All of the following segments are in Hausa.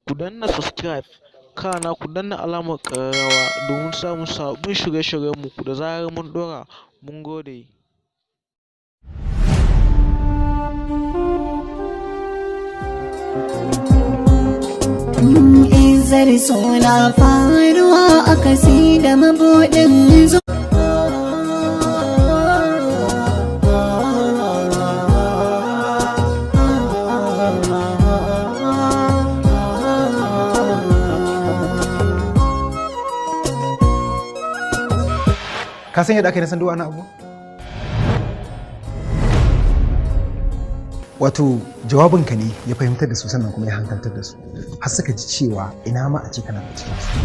Ku danna subscribe, kana ku danna alamar ƙararrawa domin samun sabbin shirye-shiryenmu da zarar mun ɗora. Mun gode. Izar suna faruwa a kasi da mabuɗin zo. Ka san yadda aka yi na san duk wani abu? Wato jawabinka ne ya fahimtar da su, sannan kuma ya hankaltar da su, har suka ji cewa ina ma a ce kana da cikin su.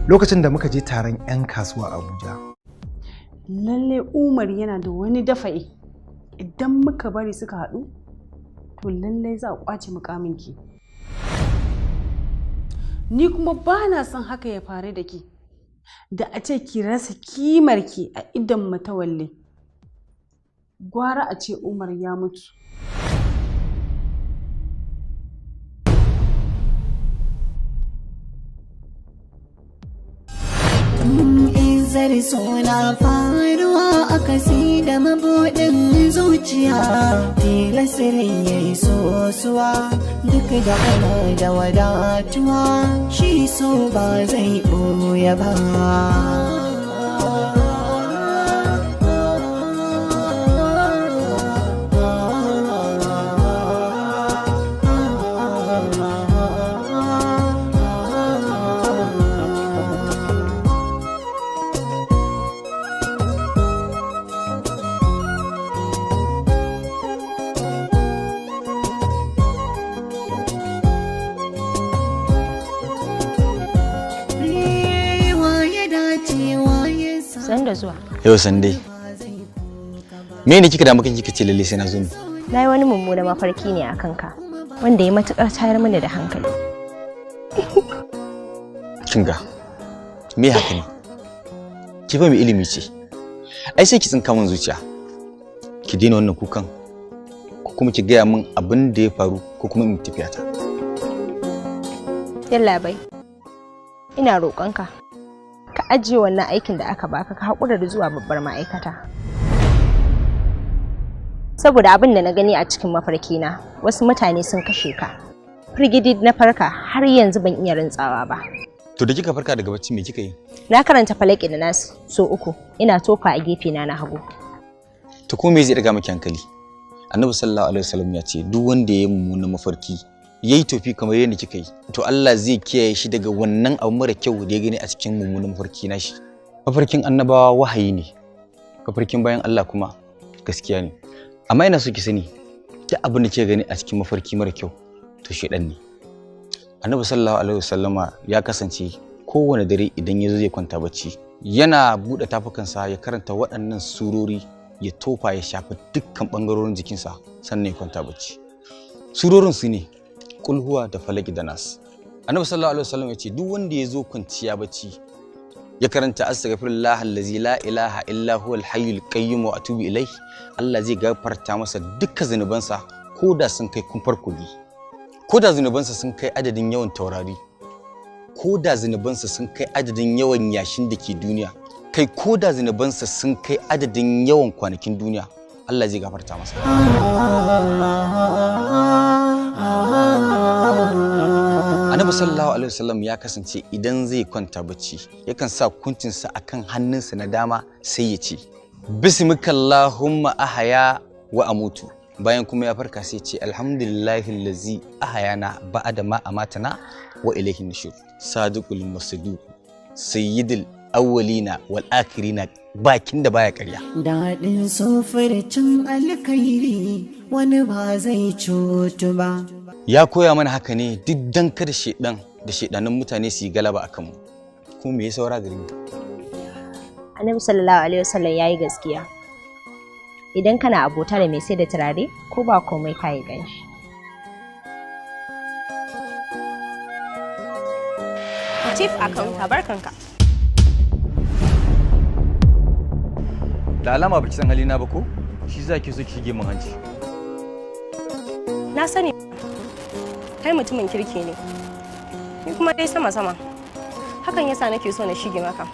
Lokacin da muka je taron 'yan kasuwa a Abuja. Lalle Umar yana da wani dafa'i. Idan muka bari suka haɗu, to lallai za a ƙwace mukaminki. Ni kuma ba na son haka ya faru da ke. Da a ce ki rasa kimarki a idon matawalle. Gwara a ce Umar ya mutu. Izar suna faruwa a kasi da mabuɗin zuciya. Tilasirin ya yi sosuwa duk da ana da wadatuwa, shi so ba zai ɓoye ba. San da zuwa. Yau sande. Me ne kika damu kanki kika ce lalle sai na zo ne? Na yi wani mummuna mafarki ne a kanka wanda ya matukar tayar mana da hankali. Kinga. Me haka ne? Ki fa mai ilimi ce. Ai sai ki tsinka min zuciya. Ki daina wannan kukan. Ko kuma ki gaya min abin da ya faru ko kuma in tafiya ta. Yalla bai. Ina roƙonka. Ka ajiye wannan aikin da aka baka, ka haƙura da zuwa babbar ma'aikata. Saboda abin da na gani a cikin mafarkina, wasu mutane sun kashe ka. Firgidi na farka har yanzu ban iya rantsawa ba. To da kika farka daga bacci me kika yi? Na karanta Falaki da Nas so 3, ina tofa a gefe na na hagu. To ko me zai daga miki hankali? Annabi sallallahu alaihi wasallam ya ce duk wanda ya yi mummunan mafarki yayi tofi kamar yadda kika yi, to Allah zai kiyaye shi daga wannan abu mara kyau da ya gani a cikin mummunan mafarki nashi. Mafarkin annabawa wahayi ne, mafarkin bayan Allah kuma gaskiya ne. Amma ina so ki sani, duk abin da kika gani a cikin mafarki mara kyau to shedan ne. Annabi sallallahu alaihi wasallama ya kasance kowane dare idan ya zo zai kwanta bacci, yana buɗe tafukansa ya karanta waɗannan surori, ya tofa ya shafi dukkan ɓangarorin jikinsa sannan ya kwanta bacci. Surorin su ne Kulhuwa da Falaki da Nas. Annabi sallallahu alaihi wasallam ya ce duk wanda ya zo kwanciya bacci ya karanta astaghfirullah allazi la ilaha illa huwal hayyul qayyum wa atubu ilaih, Allah zai gafarta masa dukkan zunubansa ko da sun kai kumfar kogi, ko da zunubansa sun kai adadin yawan taurari, ko da zunubansa sun kai adadin yawan yashin da ke duniya, kai ko da zunubansa sun kai adadin yawan kwanakin duniya, Allah zai gafarta masa. Annabi sallallahu alaihi wasallam ya kasance idan zai kwanta bacci yakan sa kuncinsa akan hannunsa na dama sai ya ce bismikallahumma ahaya wa amutu. Bayan kuma ya farka sai ya ce alhamdulillahi allazi ahayana ba'da ma amatana wa ilaihi nushur. Sadiqul masduq sayyidul awwalina wal akhirina, bakin da baya ƙarya. Daɗin cin alkhairi wani ba zai cutu ba. Ya koya mana haka ne duk dan kada shedan da shedanin mutane su yi galaba akan mu. Kuma me ya saura gare mu? Annabi sallallahu alaihi wasallam yayi gaskiya. Idan kana abota da mai sai da turare ko ba komai kayi ganshi. Chief accountant, barkanka. Da alama baki san halina ba ko? Shi za ki so ki shige min hanci. Na sani. Kai mutumin kirki ne. Ni kuma dai sama-sama. Hakan yasa nake so na shige maka.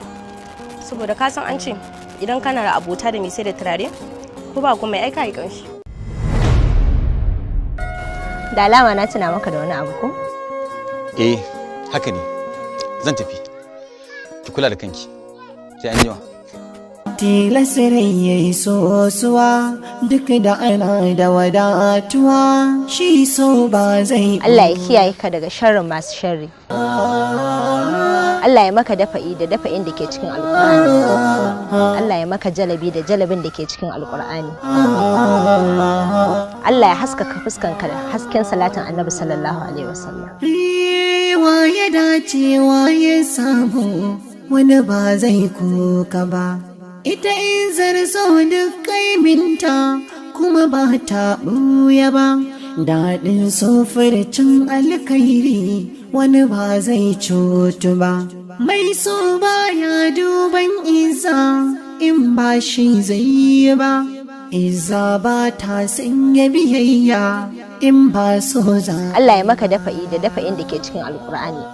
Saboda ka san an ce idan kana da abota da mai sai da turare ko ba kuma ai kai kanshi. Da alama na tuna maka da wani abu ko? Eh, haka ne. Zan tafi. Ki kula da kanki. Sai an jima. Tilasirin ya yi sosuwa duk da ana da wadatuwa shi so ba zai Allah ya kiyaye ka daga sharrin masu sharri. Allah ya maka dafa'i da dafa'in da ke cikin Alƙur'ani. Allah ya maka jalabi da jalabin da ke cikin Alƙur'ani. Allah ya haskaka fuskanka da hasken salatin Annabi sallallahu alaihi wasallam. Wa ya dace wa ya samu wani ba zai kuka ba. Ita in zarzo duk kaiminta kuma ba ta ɓuya ba. Daɗin cin alkairi wani ba zai cutu ba. Mai so baya duban iza in ba shi zai yi ba. Iza ba ta sanya biyayya in ba so za. Allah ya maka dafa'i da dafa'in da ke cikin Alƙur'ani.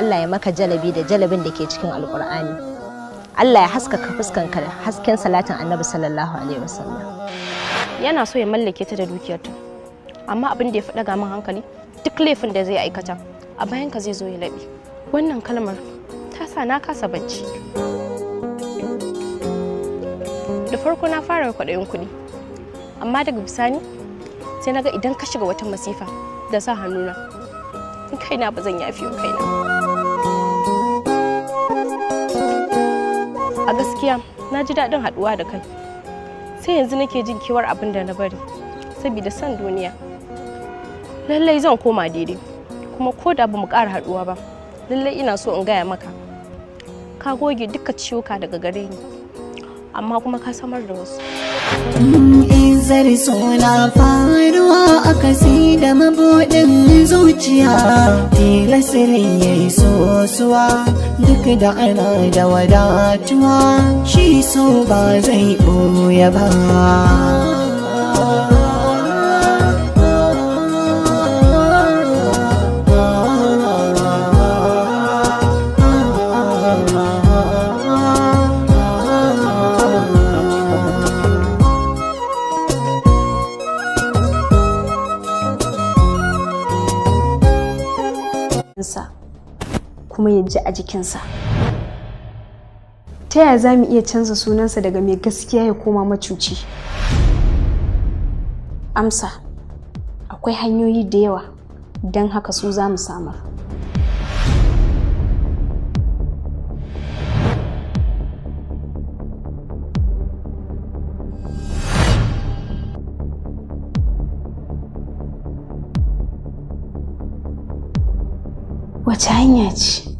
Allah ya maka jalabi da jalabin da ke cikin Alƙur'ani. Allah ya haskaka fuskanka da hasken salatin Annabi sallallahu alaihi wasallam. Yana so ya mallake ta da dukiyarta. Amma abin da ya fi ɗaga min hankali duk laifin da zai aikata a bayan ka zai zo ya laɓe. Wannan kalmar ta sa na kasa bacci. Da farko na fara kwaɗayin kuɗi, amma daga bisani sai na ga idan ka shiga wata masifa da sa hannuna, in kaina ba zan yafe wa kaina. A gaskiya na ji daɗin haɗuwa da kai. Sai yanzu nake jin kewar abin da na bari, saboda son duniya. Lallai zan koma daidai, kuma ko da ba mu ƙara haɗuwa ba, lallai ina so in gaya maka. Ka goge duka ciwuka daga gare ni, amma kuma ka samar da wasu. Izar suna faruwa a kasi da mabuɗin zuciya tilasirin ya yi sosuwa duk da ana da wadatuwa shi so ba zai ɓoye ba. Kuma ya ji a jikinsa. Ta yaya za mu iya canza sunansa daga mai gaskiya ya koma macuci? Amsa, akwai hanyoyi da yawa, don haka su za mu samar. Wace hanya ce?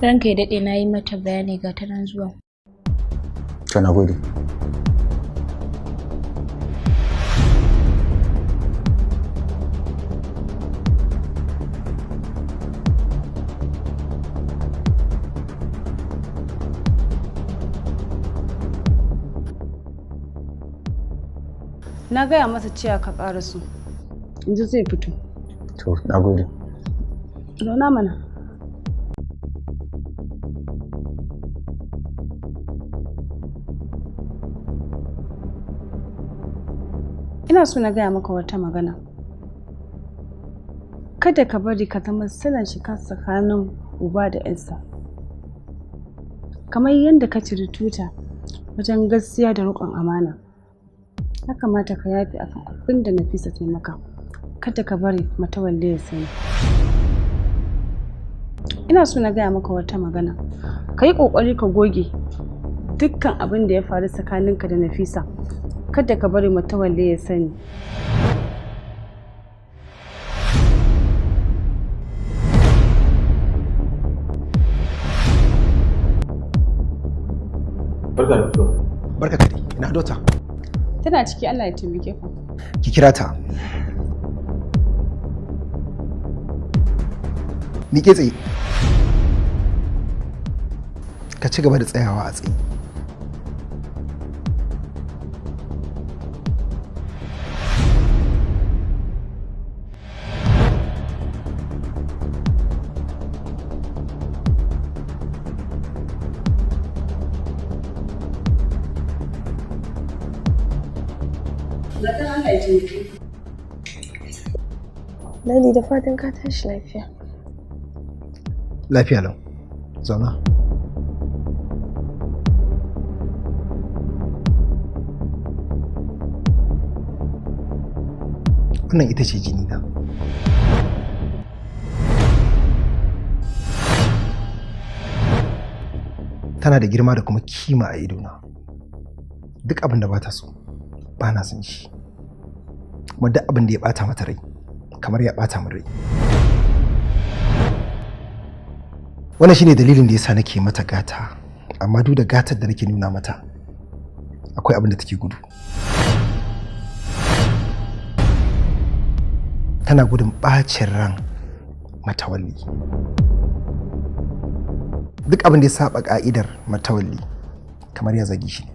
Ranka ya daɗe, na yi mata bayani ga ta nan zuwa. To na gode. Na gaya masa cewa ka ƙara su. Yanzu zai fito. To na gode. Zauna mana. Ina so na gaya maka wata magana. Kada ka bari ka zama silar shiga tsakanin uba da 'yarsa. Kamar yadda ka ciri tuta wajen gaskiya da riƙon amana. Ya kamata ka yafe akan abin da Nafisa ta yi maka. Kada ka bari Matawalle ya sani. Ina so na gaya maka wata magana. Ka yi ƙoƙari ka goge dukkan abin da ya faru tsakaninka da Nafisa. Kada ka bari Matawalle ya sani. Barka da fitowa. Barka ka dai. Ina dota? Tana ciki, Allah ya taimake ka. Ki kira ta. Miƙe tsaye. Ka ci gaba da tsayawa a tsaye. Ladi, da fatan ka tashi lafiya. Lafiya lau. Zauna. Wannan ita ce jini na. Tana da girma da kuma kima a idona. Duk abin da ba ta so, ba na son shi. Kuma duk abin da ya bata mata rai, kamar ya bata min rai. Wannan shine dalilin da yasa nake mata gata, amma duk da gatar da nake nuna mata, akwai abin da take gudu. Tana gudun bacin ran Matawalli. Duk abin da ya saba ka'idar Matawalli, kamar ya zagi shi ne.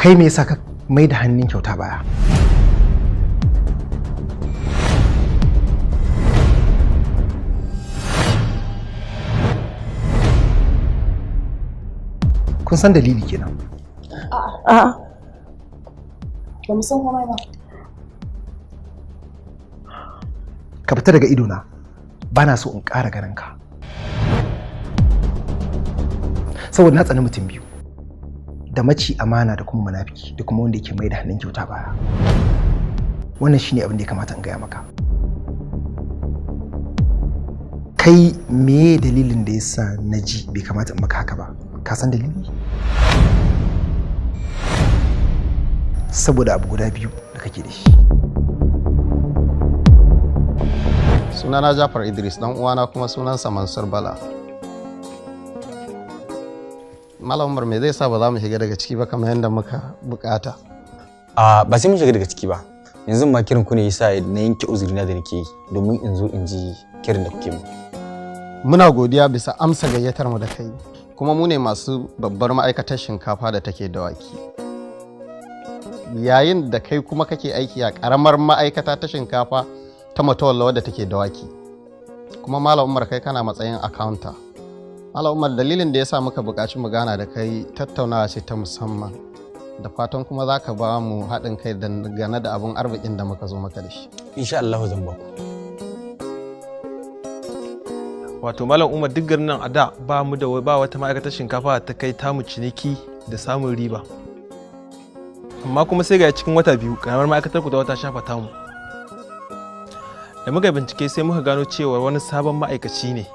Kai me yasa ka mai da hannun kyauta baya? Kun san dalili kenan? A'a. Ba mu san komai ba. Ka fita daga idona, ba na so in ƙara ganin ka. Saboda na tsani mutum biyu, da maci amana da kuma munafiki, da kuma wanda yake mai da hannun kyauta baya. Wannan shine abin da ya kamata in gaya maka. Kai meye dalilin da yasa na ji bai kamata in maka haka ba? Ka san dalili? Saboda abu guda biyu da kake da shi. Sunana Jafar Idris, dan uwana kuma sunansa Mansur Bala. Malam Umar, me zai sa ba za mu shiga daga ciki ba kamar yadda muka bukata? A ba sai mun shiga daga ciki ba. Yanzu ma kiran ku ne yasa na yanke uzurina da nake yi domin in zo in ji kiran da kuke mu. Muna godiya bisa amsa gayyatar mu da kai. Kuma mu ne masu babbar ma'aikatar shinkafa da take Dawaki. Yayin da kai kuma kake aiki a karamar ma'aikata ta shinkafa ta Matawalla wadda take Dawaki. Kuma Malam Umar, kai kana matsayin accountant. Malam Umar, dalilin da ya sa muka buƙaci mu gana da kai tattaunawa ce ta musamman. Da fatan kuma za ka ba mu haɗin kai dangane da abun arzikin da muka zo maka da shi. Insha Allah zan ba ku. Wato Malam Umar, duk garin nan a da ba mu da ba wata ma'aikatar shinkafa ta kai tamu ciniki da samun riba. Amma kuma sai ga cikin wata biyu karamar ma'aikatar ku ta wata shafa tamu. Da muka bincike sai muka gano cewa wani sabon ma'aikaci ne.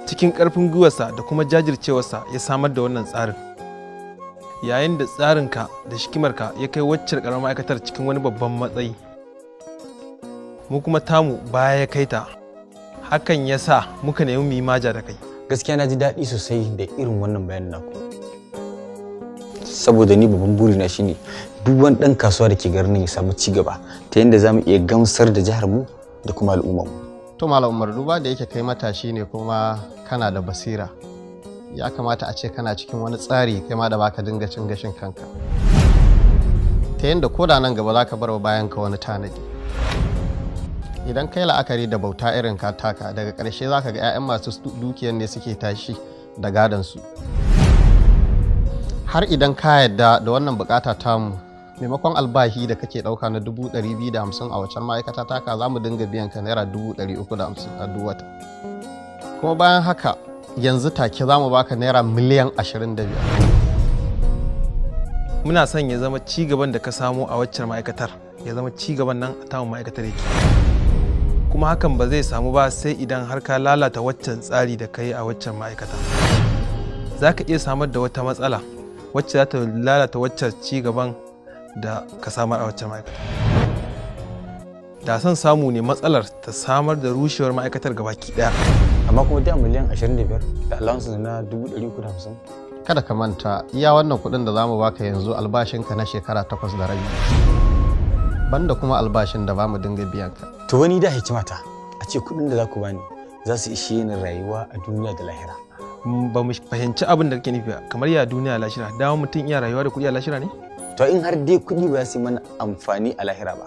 Cikin ƙarfin gwiwarsa da kuma jajircewarsa ya samar da wannan tsarin. Yayin da tsarinka da shikimarka ya kai waccar karamar ma'aikatar cikin wani babban matsayi. Mu kuma tamu baya ya kai ta. Hakan ya sa muka nemi mu yi maja da kai. Gaskiya na ji daɗi sosai da irin wannan bayanin naku. Saboda ni babban burina shine duk wani ɗan kasuwa da ke garin nan ya samu ci gaba ta yadda za mu iya gamsar da jihar mu da kuma al'ummar mu. To Malam Umar, duba da yake kai matashi ne kuma kana da basira, ya kamata a ce kana cikin wani tsari kai ma da baka dinga cin gashin kanka. Ta yadda ko da nan gaba za ka bar wa bayan ka wani tanadi. Idan kai la'akari da bauta irin ka taka, daga ƙarshe za ka ga 'ya'yan masu dukiyar ne suke tashi da gadonsu. Har idan ka yarda da wannan bukata tamu, maimakon albahi da kake ɗauka na 250,000 a wacan ma'aikata taka, za mu dinga biyan ka naira 350,000 a duk wata. Kuma bayan haka yanzu take za mu baka naira miliyan 25. Muna son ya zama ci gaban da ka samo a waccan ma'aikatar ya zama ci gaban nan a tamu ma'aikatar yake. Kuma hakan ba zai samu ba sai idan har ka lalata waccan tsari da ka yi a waccan ma'aikata. Za ka iya samar da wata matsala wacce za ta lalata waccan ci gaban da ka samar a waccan ma'aikata. Da son samu ne matsalar ta samar da rushewar ma'aikatar gabaki daya. Amma kuma da miliyan 25 da allowance na 350. Kada ka manta, iya wannan kuɗin da zamu baka yanzu albashinka na shekara 8.5, banda kuma albashin da bamu dinga biyan ka. To wani da hikimata a ce kuɗin da za ku bani za su ishe ni rayuwa a duniya da lahira. Ba mu fahimci abin da kake nufi ba, kamar ya duniya lahira, dama mutum iya rayuwa da kuɗi a lahira ne? To in har dai kuɗi ba su yi mana amfani a lahira ba,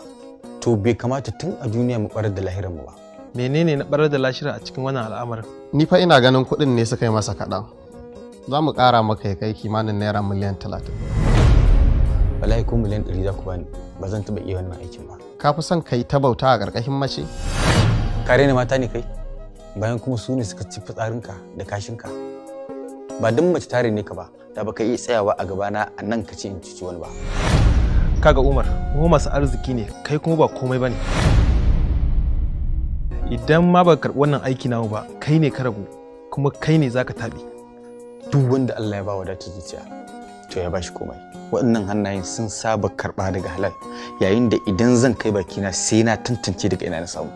to bai kamata tun a duniya mu barar da lahirar mu ba. Menene na barar da lahira a cikin wannan al'amarin? Ni fa ina ganin kuɗin ne suka yi masa kaɗan. Za mu ƙara maka ya kai kimanin naira miliyan 30. Wallahi ko miliyan 100 za ku bani, ba zan taɓa iya wannan aikin ba. Ka fi son ka yi ta bauta a ƙarƙashin mace? Ka raina mata ne kai? Bayan kuma su ne suka ci fitsarinka da kashinka. Ba don mace tare ne ka ba, da baka iya tsayawa a gabana a nan ka ce in cuci wani ba. Kaga Umar, mu masu arziki ne, kai kuma ba komai bane. Idan ma ba karɓi wannan aiki namu ba, kai ne ka ragu, kuma kai ne zaka taɓe. Duk wanda Allah ya ba wadatar zuciya, to ya bashi komai. Waɗannan hannayen sun saba karɓa daga halal, yayin da idan zan kai bakina sai na tantance daga ina na samu.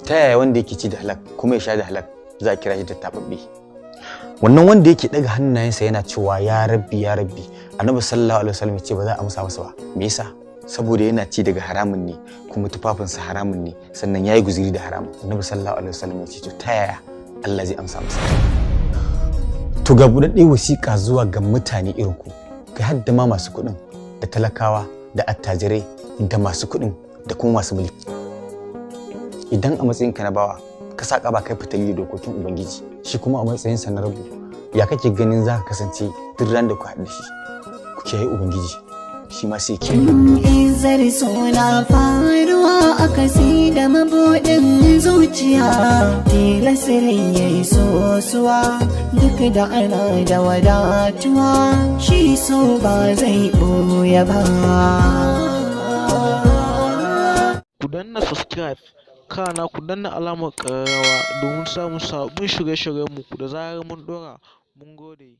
Ta yaya wanda yake ci da halak kuma ya sha da halak za a kira shi da taɓaɓɓe? Wannan wanda yake ɗaga hannayensa yana cewa ya rabbi ya rabbi, Annabi sallallahu alaihi wasallam ya ce ba za a amsa masa ba. Me yasa? Saboda yana ci daga haramun ne, kuma tufafinsa haramun ne, sannan yayi guziri da haramun. Annabi sallallahu alaihi wasallam ya ce to ta yaya Allah zai amsa masa? To ga buɗaɗɗe wasiƙa zuwa ga mutane irin ku, kai har da ma masu kuɗin da talakawa da attajirai da masu kuɗin da kuma masu mulki. Idan a matsayinka na bawa ka saka ba kai fitali da dokokin Ubangiji, shi kuma a matsayinsa na rabu, ya kake ganin za ka kasance duk ran da ku haɗu da shi? Ku kiyaye Ubangiji, shi ma sai kiyaye. Izar suna faruwa a kasi da mabuɗin zuciya, tilasirin ya yi sosuwa duk da ana da wadatuwa, shi so ba zai ɓoye ba. Ku danna subscribe, kana ku danna alamar ƙararrawa domin samun sabbin shirye-shiryenmu da zarar mun ɗora. Mun gode.